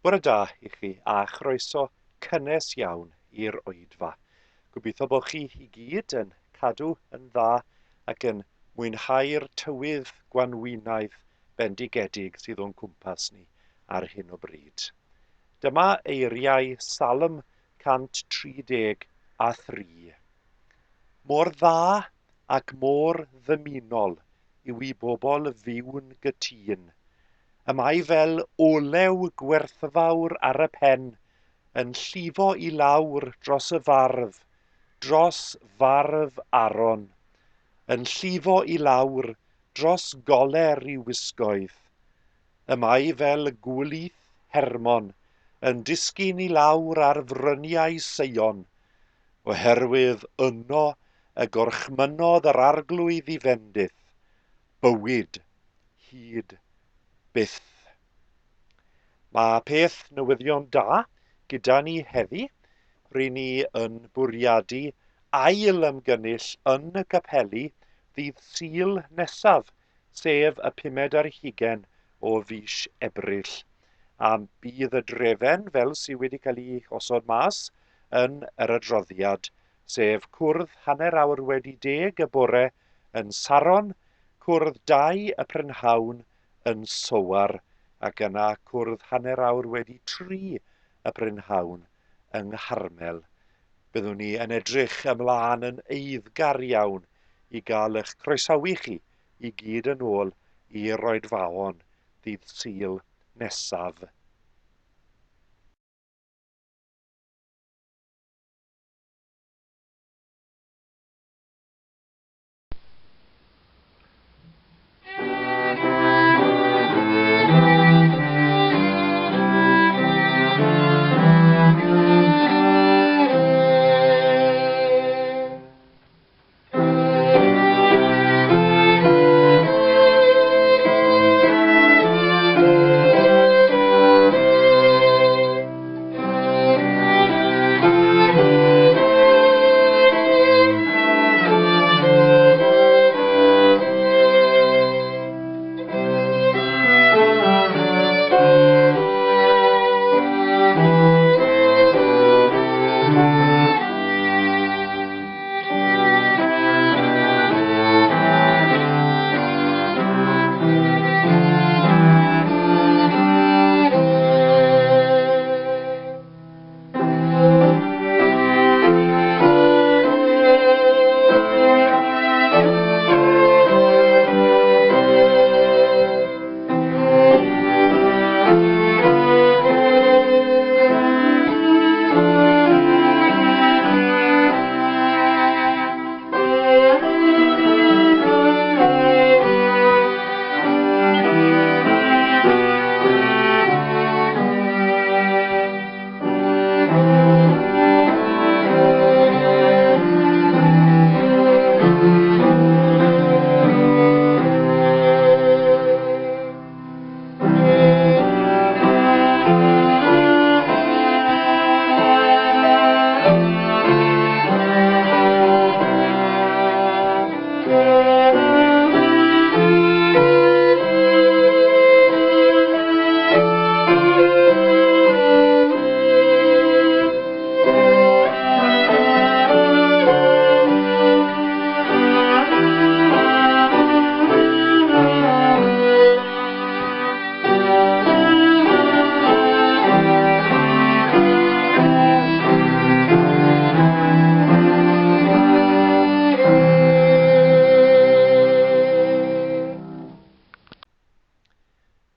Bore da i chi a chroeso cynnes iawn i'r oedfa. Gobeithio bod chi i gyd yn cadw yn dda ac yn mwynhau'r tywydd gwanwynaidd bendigedig sydd o'n cwmpas ni ar hyn o bryd. Dyma eiriau Salm 133. Mor dda ac mor ddymunol yw i bobl fyw'n gytûn. Y mae fel olew gwerthfawr ar y pen, yn llifo i lawr dros y farf, dros farf Aaron, yn llifo i lawr dros goler i'w wisgoedd. Y mae fel gwlith Hermon, yn disgyn i lawr ar fryniau Seion, oherwydd yno y gorchmynnodd yr Arglwydd i fendith, bywyd hyd byth. Mae peth newyddion da gyda ni heddi. Ry'n ni yn bwriadu ail ymgynnull yn y capeli ddydd Sul nesaf, sef y pumed ar hugain o fis Ebrill. A bydd y drefen, fel sydd wedi cael ei osod mas yn yr adroddiad, sef cwrdd 10:30 y bore yn Saron, cwrdd 2 y prynhawn yn Sowar, ac yna cwrdd 3:30 y prynhawn yng Ngharmel. Byddwn ni yn edrych ymlaen yn eiddgar iawn i gael eich croesawu chi i gyd yn ôl i'r oedfaon ddydd Sul nesaf.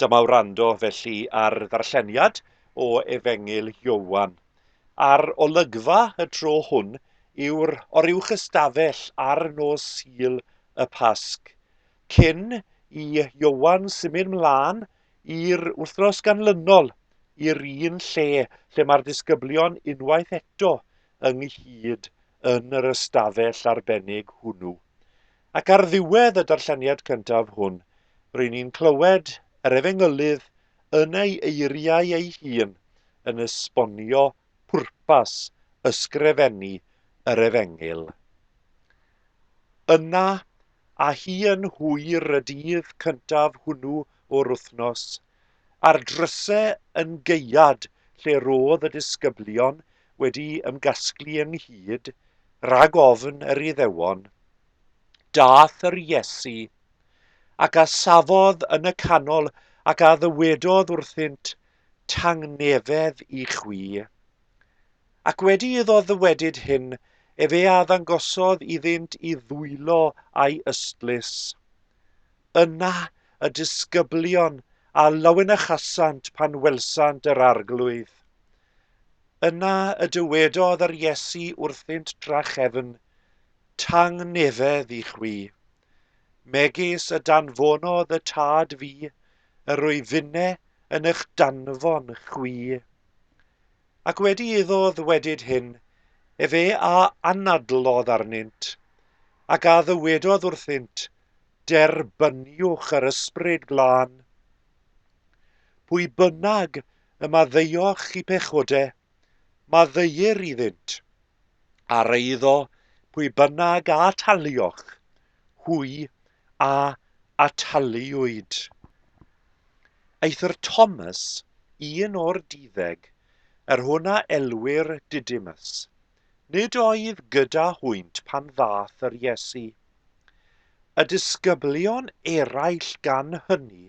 Dyma wrando felly ar ddarlleniad o Efengyl Ioan. A'r olygfa y tro hwn yw'r oruwch ystafell ar nos Sul y Pasg, cyn i Ioan symud mlaen i'r wythnos ganlynol, i'r un lle lle mae'r disgyblion unwaith eto ynghyd yn yr ystafell arbennig hwnnw. Ac ar ddiwedd y darlleniad cyntaf hwn, ry'n ni'n clywed yr efengylydd yn ei eiriau ei hun yn esbonio pwrpas ysgrifennu yr efengyl. Yna, a hi yn hwyr y dydd cyntaf hwnnw o'r wythnos, A'r drysau yn gaead lle roedd y disgyblion wedi ymgasglu ynghyd, rhag ofn yr Iddewon, daeth yr Iesu, ac a safodd yn y canol ac a ddywedodd wrthynt, Tangnefedd i chwi. Ac wedi iddo ddywedyd hyn, efe a ddangosodd iddynt i ddwylo a'i ystlys. Yna y disgyblion a lawenychasant pan welsant yr Arglwydd. Yna y dywedodd yr Iesu wrthynt drachefn, Tangnefedd i chwi. Megis y danfonodd y Tad fi, yr wyf finne yn eich danfon chwi. Ac wedi iddo ddwedyd hyn, efe a anadlodd arnynt, ac a ddywedodd wrthynt, Derbyniwch yr Ysbryd Glân. Pwy bynnag y maddeuoch i pechode, maddeuir iddynt, a'r eiddo pwy bynnag a atalioch, hwy a ataliwyd. Eithr Thomas, un o'r duddeg, yr hwn a elwir Didymus, nid oedd gyda hwynt pan ddaeth yr Iesu. Y disgyblion eraill gan hynny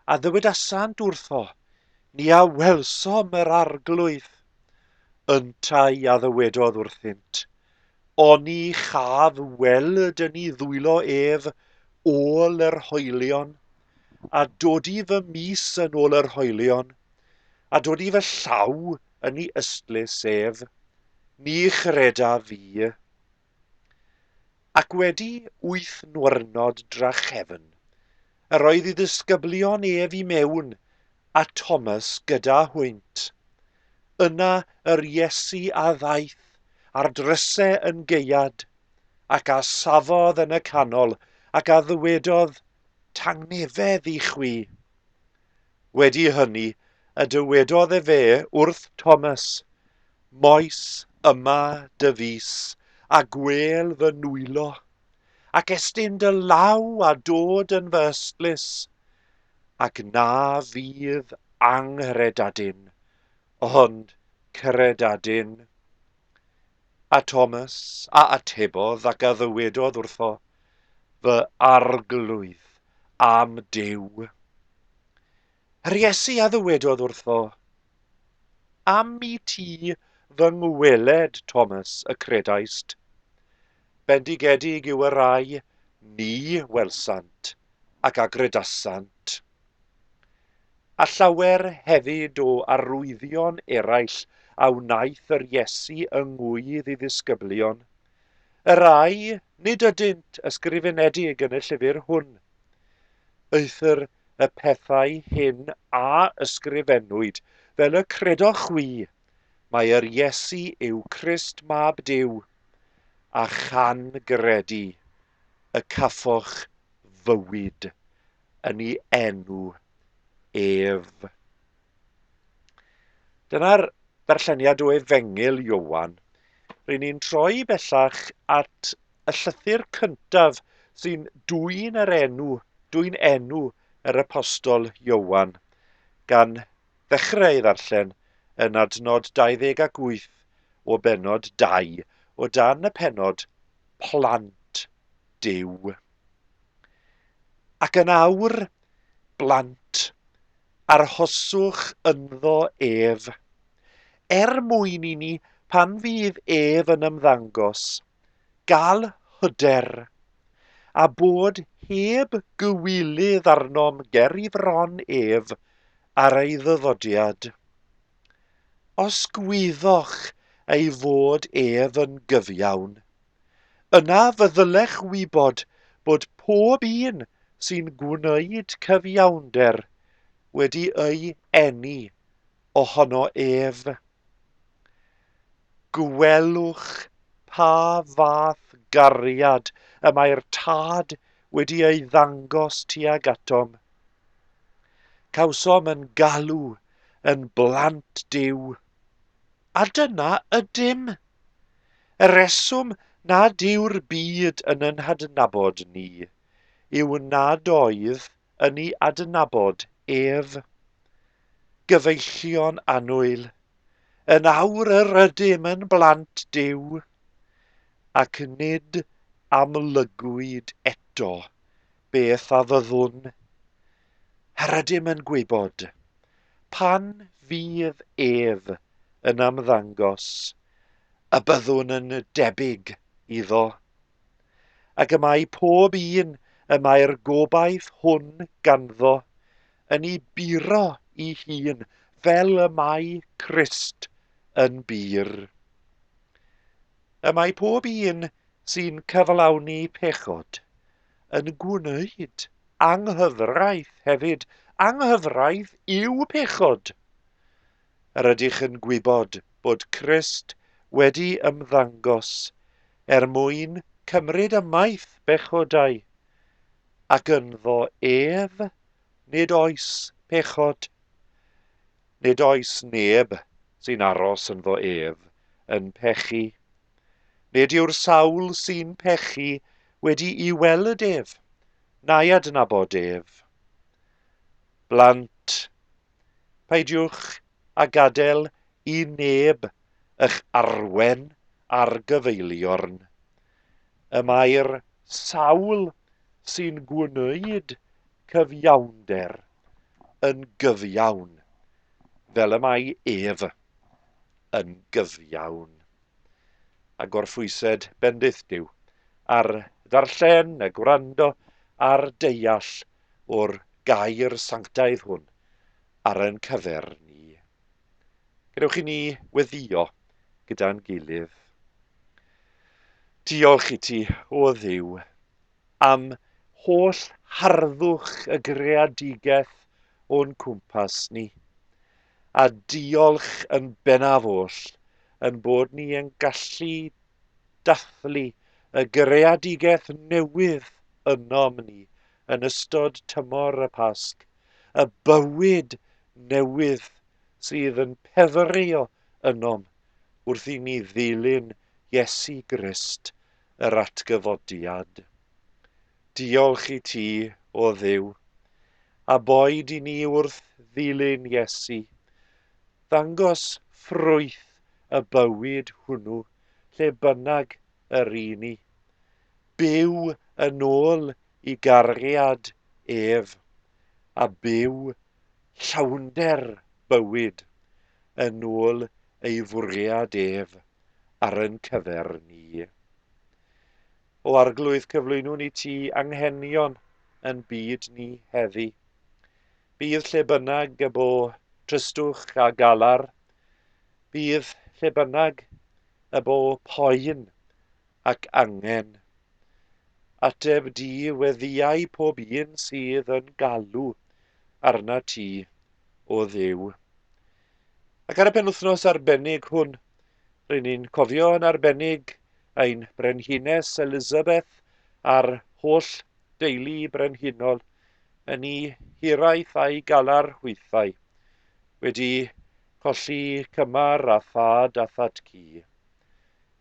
a ddywedasant wrtho, Ni a welsom yr Arglwydd. Yntau a ddywedodd wrthynt, Oni chaf weld yn ei ddwylo ef ôl yr hoelion, a dodi fy mys yn ôl yr hoelion, a dodi fy llaw yn ei ystlys ef, ni chredaf fi. Ac wedi wyth nwyrnod drachefn, yr oedd ei ddisgyblion ef i mewn, a Thomas gyda hwynt. Yna yr Iesu a ddaeth, a'r drysau yn gaead, ac a safodd yn y canol, ac a ddywedodd, Tangnefedd i chwi. Wedi hynny, y dywedodd efe wrth Thomas, Moes yma dy fys, a gwêl fy nwylo, ac estyn dy law a dod yn fy ystlys, ac na fydd anghredadun, ond credadun. A Thomas a atebodd ac a ddywedodd wrtho, Fy Arglwydd a'm Duw. Yr Iesu a ddywedodd wrtho, Am i ti fy ngweled, Thomas, y credaist. Bendigedig yw y rhai ni welsant ac a gredasant. A llawer hefyd o arwyddion eraill a wnaeth yr Iesu yng ngwydd ei ddisgyblion, y rhai nid ydynt ysgrifenedig yn y llyfr hwn. Eithr y pethau hyn a ysgrifennwyd fel y credoch chwi, mai yr Iesu yw Crist Mab Duw, a chan gredu y caffoch fywyd yn ei enw ef. Dyna'r darlleniad o Efengyl Ioan. Ry'n ni'n troi bellach at y llythyr cyntaf sy'n dwyn yr enw, dwyn enw yr apostol Ioan, gan ddechrau ei ddarllen yn adnod 28 o bennod 2 o dan y pennod Plant Duw. Ac yn awr, blant, arhoswch ynddo ef, er mwyn i ni, pan fydd ef yn ymddangos, gael hyder, a bod heb gywilydd arnom ger i fron ef ar ei ddyfodiad. Os gwyddoch ei fod ef yn gyfiawn, yna fe ddylech wybod bod pob un sy'n gwneud cyfiawnder wedi ei eni ohono ef. Gwelwch pa fath gariad y mae'r Tad wedi ei ddangos tuag atom. Cawsom yn galw yn blant Duw. A dyna ydym. Y rheswm nad yw'r byd yn yn hadnabod ni yw nad oedd yn ei adnabod ef. Gyfeillion annwyl, yn awr yr ydym yn blant Duw, ac nid amlygwyd eto beth a fyddwn. Yr ydym yn gwybod, pan fydd ef yn ymddangos, y byddwn yn debyg iddo. Ac y mae pob un y mae'r gobaith hwn ganddo yn ei buro i hun fel y mae Crist yn bur. Y mae pob un sy'n cyflawni pechod yn gwneud anghyfraith hefyd, anghyfraith yw pechod. Yr ydych yn gwybod bod Crist wedi ymddangos er mwyn cymryd ymaith bechodau, ac ynddo ef nid oes pechod. Nid oes neb sy'n aros ynddo ef yn pechu. Nid yw'r sawl sy'n pechu wedi'i weld ef, na'i adnabod ef. Blant, Peidiwch â gadael i neb ych arwen ar gyfeiliorn. Y mae'r sawl sy'n gwneud cyfiawnder yn gyfiawn, fel y mae ef yn gyfiawn. A gorffwysed bendith Duw ar ddarllen a gwrando a'r deall o'r gair sanctaidd hwn ar ein cyfer ni. Gadewch i ni weddio gyda'n gilydd. Diolch i ti, o Dduw, am holl harddwch y greadigaeth o'n cwmpas ni. A diolch yn bennaf oll yn bod ni yn gallu dathlu y greadigaeth newydd ynom ni yn ystod tymor y Pasg, y bywyd newydd sydd yn pefrio ynom wrth i ni ddilyn Iesu Grist yr atgyfodiad. Diolch i ti, o Dduw, a boed i ni wrth ddilyn Iesu, ddangos ffrwyth y bywyd hwnnw lle bynnag yr i ni. Byw yn ôl i gariad ef, a byw llawnder bywyd yn ôl ei fwriad ef ar yn cyfer ni. O Arglwydd, cyflwynwn i ti anghenion yn byd ni heddi. Bydd lle bynnag y bo tristwch a galar, bydd lle bynnag y bo poen ac angen. Ateb di weddïau pob un sydd yn galw arna ti, o Dduw. Ac ar y penwythnos arbennig hwn, ry'n ni'n cofio yn arbennig ein brenhines Elizabeth a'r holl deulu brenhinol yn ei hiraeth a'i galar hwythau, wedi colli cymar a thad a thad-cu.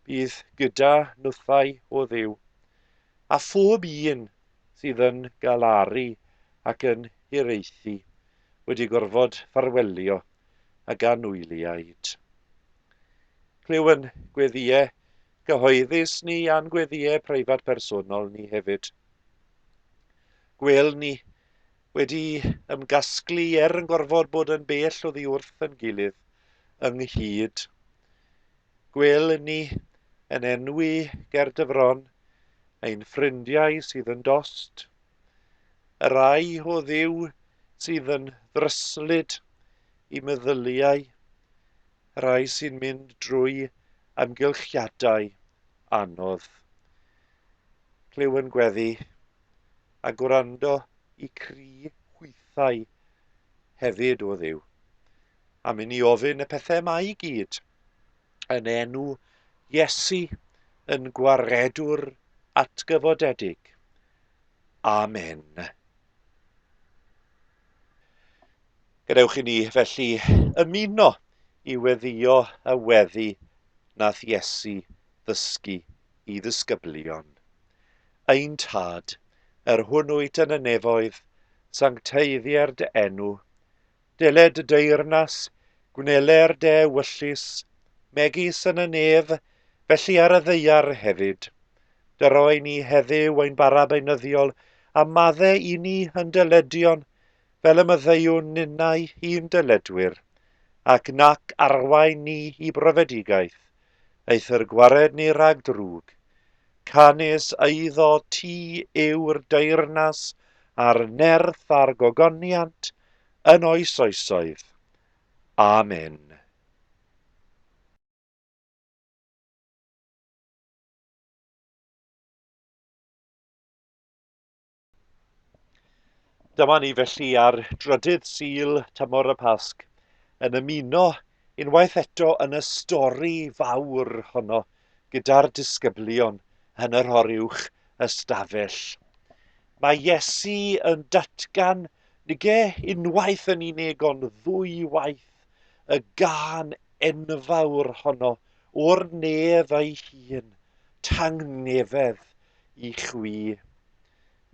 Bydd gyda nhwthau o Dduw, a phob un sydd yn galaru ac yn hiraethu wedi gorfod ffarwelio ag anwyliaid. Clyw yn gweddïau gyhoeddus ni a'n gweddïau preifat personol ni hefyd. Gwel ni wedi ymgasglu er yn gorfod bod yn bell oddi wrth yn gilydd ynghyd. Gwel ni yn enwi ger dy fron ein ffrindiau sydd yn dost, y rai o Dduw sydd yn ddryslyd i meddyliau, y rai sy'n mynd drwy amgylchiadau anodd. Clyw yn gweddi a gwrando i cri hwythau hefyd, o Dduw. Am i ni ofyn y pethau yma i gyd yn enw Iesu yn gwaredwr atgyfodedig. Amen. Gadewch i ni felly ymuno i weddio y weddi nath Iesu ddysgu i ddisgyblion. Ein Tad, yr hwn wyt yn y nefoedd, sancteiddier dy enw. Deled dy deyrnas, gwneler dy ewyllys, megis yn y nef, felly ar y ddaear hefyd. Dyro i ni heddiw ein bara beunyddiol, a madde i ni yn dyledion, fel y maddeuwn ninnau i'n dyledwyr, ac nac arwain ni i brofedigaeth, eithr gwared ni rhag drwg. Canys eiddo ti yw'r deyrnas a'r nerth a'r gogoniant yn oes oesoedd. Amen. Dyma ni felly ar drydydd Sul tymor y Pasg yn ymuno unwaith eto yn y stori fawr honno gyda'r disgyblion yn yr oruwch ystafell. Mae Iesu yn datgan nige unwaith yn unig ond ddwy waith y gân enfawr honno o'r nef ei hun, tangnefedd i chwi.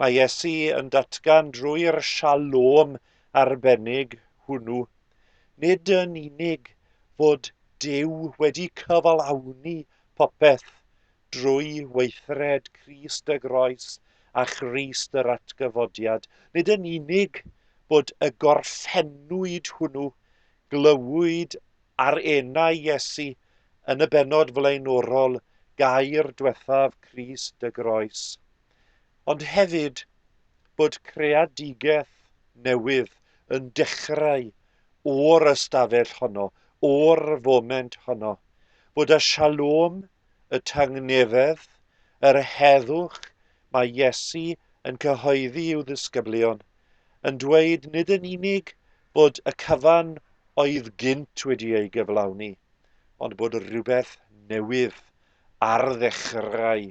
Mae Iesu yn datgan drwy'r shalom arbennig hwnnw, nid yn unig fod Duw wedi cyflawni popeth drwy weithred Crist y Groes a Christ yr Atgyfodiad, nid yn unig bod y gorffennwyd hwnnw, glywyd ar enau Iesu yn y bennod flaenorol gair dwethaf Crist y Groes, ond hefyd bod creadigaeth newydd yn dechrau o'r ystafell honno, o'r foment honno, bod y shalom, y tangnefedd, yr heddwch mae Iesu yn cyhoeddi i'w ddisgyblion, yn dweud nid yn unig bod y cyfan oedd gynt wedi ei gyflawni, ond bod rhywbeth newydd ar ddechrau,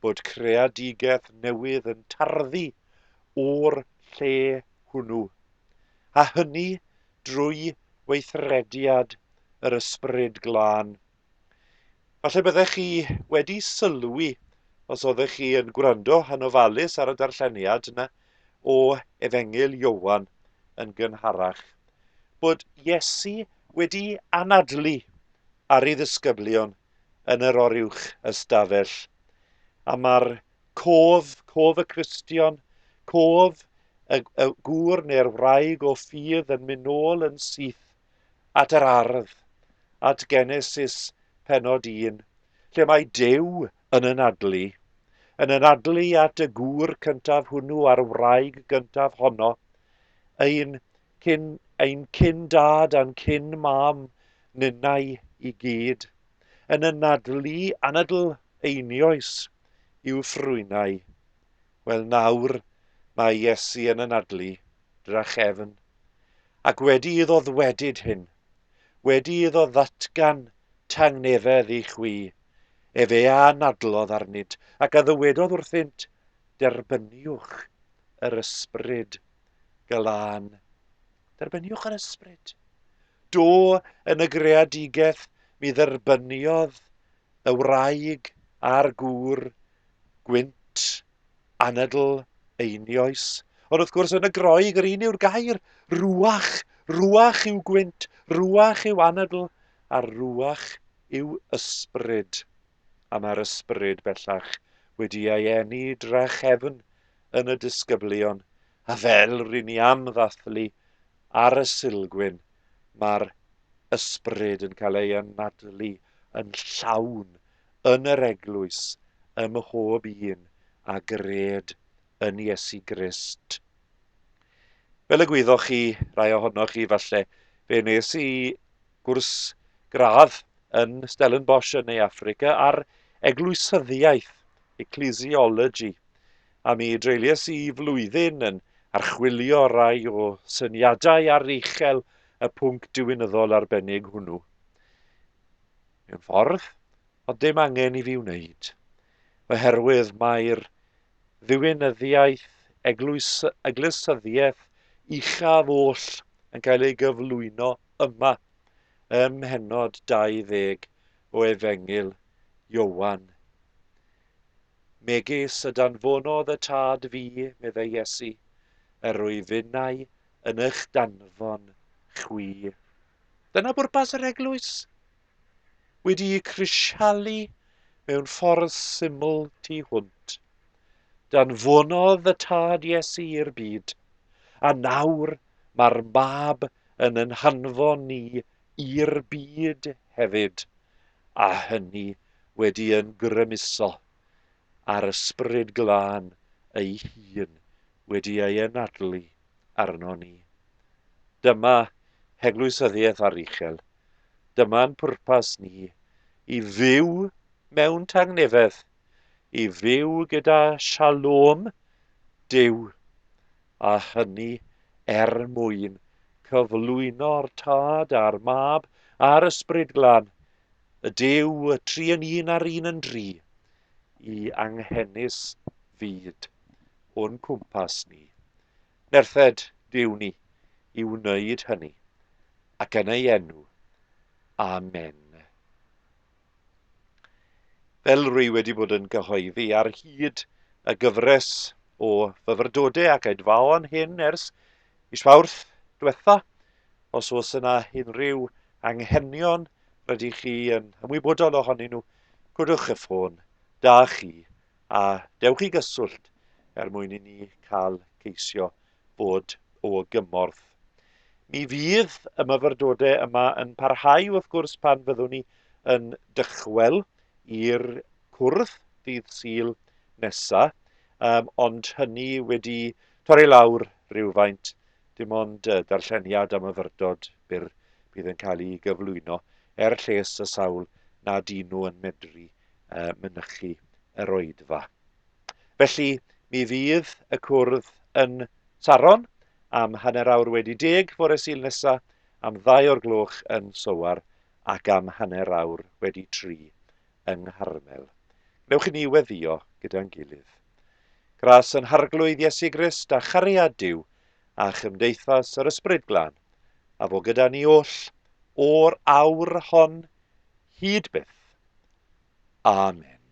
bod creadigaeth newydd yn tarddu o'r lle hwnnw, a hynny drwy weithrediad yr Ysbryd Glân. Falle byddech chi wedi sylwi, os oeddech chi yn gwrando yn ofalus ar y darlleniad yna o Efengyl Ioan yn gynharach, bod Iesu wedi anadlu ar ei ddisgyblion yn yr oruwch ystafell. A mae'r cof, cof y Cristion, cof y, y gŵr neu'r wraig o ffydd yn mynd nôl yn syth at yr ardd, at Genesis pennod 1, lle mae Duw yn anadlu, yn anadlu at y gŵr cyntaf hwnnw a'r wraig gyntaf honno, ein cyn, ein cyn dad a'n cyn mam ninnau i gyd, yn anadlu anadl einioes i'w ffrwynau. Wel nawr mae Iesu yn anadlu drachefn. Ac wedi iddo ddwedyd hyn, wedi iddo ddatgan tangnefedd i chwi, efe a anadlodd arnynt, ac a ddywedodd wrthynt, Derbyniwch yr Ysbryd Glân. Derbyniwch yr Ysbryd. Do, yn y greadigaeth mi dderbyniodd y wraig a'r gŵr gwynt anadl einioes. Ond wrth gwrs, yn y Groeg, yr un yw'r gair, ruach. Ruach yw gwynt, ruach yw anadl, a ruach yw ysbryd. A mae'r ysbryd bellach wedi ei eni drachefn yn y disgyblion, a fel ry'n ni am ddathlu ar y Sulgwyn, mae'r ysbryd yn cael ei anadlu yn llawn yn yr eglwys ym mhob un a gred yn Iesu Grist. Fel y gwyddoch chi, rai ohonoch chi falle, fe wnes i gwrs gradd yn Stellenbosch yn Ne Affrica ar eglwysyddiaeth, ecclesiology, a mi dreulies i flwyddyn yn archwilio rai o syniadau aruchel y pwnc diwinyddol arbennig hwnnw. Mewn ffordd, ond dim angen i fi wneud, oherwydd mae'r ddiwinyddiaeth eglwys, eglwysyddiaeth uchaf oll yn cael ei gyflwyno yma ym mhennod 20 o Efengyl Ioan. Megis y danfonodd y Tad fi, meddai Iesu, yr wyf finnau yn eich danfon. chwi. Dyna bwrpas yr eglwys. Wedi'i crisialu mewn ffordd syml tu hwnt. Danfonodd y Tad Iesu i'r byd, a nawr mae'r Mab yn yn hanfon ni i'r byd hefyd, a hynny wedi yn grymuso a'r Ysbryd Glân ei hun wedi ei anadlu arno ni. Dyma heglwysyddiaeth aruchel. Dyma'n pwrpas ni, i fyw mewn tangnefedd, i fyw gyda shalom Duw, a hynny er mwyn cyflwyno'r Tad a'r Mab a'r Ysbryd Glân, y Duw, y tri yn un a'r un yn dri, i anghenus fyd o'n cwmpas ni. Nerthed Duw ni i wneud hynny, ac yn ei enw. Amen. Fel rwy wedi bod yn cyhoeddi ar hyd y gyfres o fyfyrdodau ac oedfaon hyn ers mis Mawrth diwetha, os oes yna unrhyw anghenion rydych chi yn ymwybodol ohonyn nhw, codwch y ffôn da chi a dewch i gyswllt er mwyn i ni cael ceisio bod o gymorth. Mi fydd y myfyrdodau yma yn parhau wrth gwrs pan fyddwn ni yn dychwel i'r cwrdd dydd Sul nesa, um, ond hynny wedi torri lawr rhywfaint. Dim ond darlleniad a myfyrdod byr bydd yn cael ei gyflwyno er lles y sawl nad y'n nhw yn medru mynychu yr oedfa. Felly, mi fydd y cwrdd yn Saron am 10:30 fore Sul nesa, am 2 o'r gloch yn Sowar ac am 3:30 yng Ngharmel. Gwnewch i ni weddïo gyda'n gilydd. Gras ein Harglwydd Iesu Grist a chariad Duw a chymdeithas yr Ysbryd Glân, a fo gyda ni oll o'r awr hon hyd byth. Amen.